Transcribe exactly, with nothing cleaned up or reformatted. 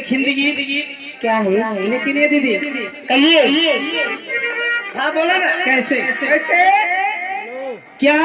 हिंदी गीत क्या है? लेकिन ये दीदी, कहिए। हाँ, बोला ना। कैसे? कैसे? क्या